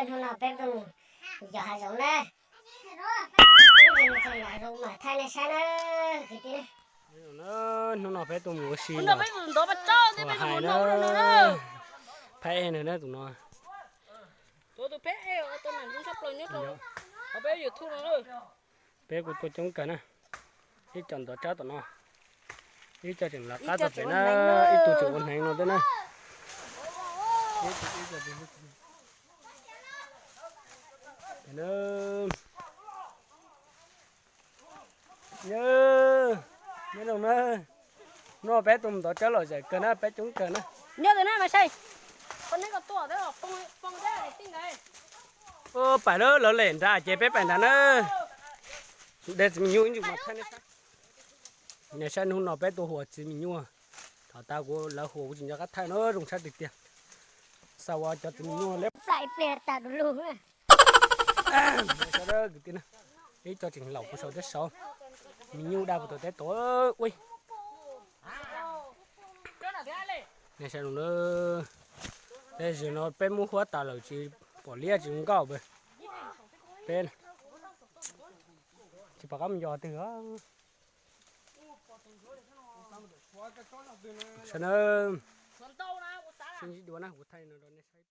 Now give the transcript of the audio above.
Hnub no peb tuaj mus yos hav zoov na. Mus txog hav zoov mam thaij nej saib na kwv tij. Hnub no peb tuaj mus ua si, peb kuj tuaj coob kawg na. Ib co ntov tsab tom no, ib co tseem lawv qab tom pem na, ib tug tseem ua hneev no thiab na. Nyob zoo na, hnub no peb tuaj mus ntov tsab lom zem kawg na, peb coob kawg na. Nyob ntawm na mas saib. Pais lawv lawv lem nrad ces peb pais nrad na. De txiv me nyuj ib ntsis mas thaij nej saib. Nej saib hnub no peb tuaj hu txiv me nyuj. Thaum tas kuv lawv hu kuv tsis nco qab thaij no zoo tshaj tiag tiag. Xav ua cov txiv me nyuj li. Ib co tseem laus puag saum thiab saud. Me nyuj daj puag tom teb tom ua. Nej saib zoo na, tej zaum no peb muab huab tas lawm tsis pom liab tsis zoo nkauj peb. Peb tsis pom qab mus yos twg. Saib na, sib ntsib dua na, kuv thaij no rau nej saib.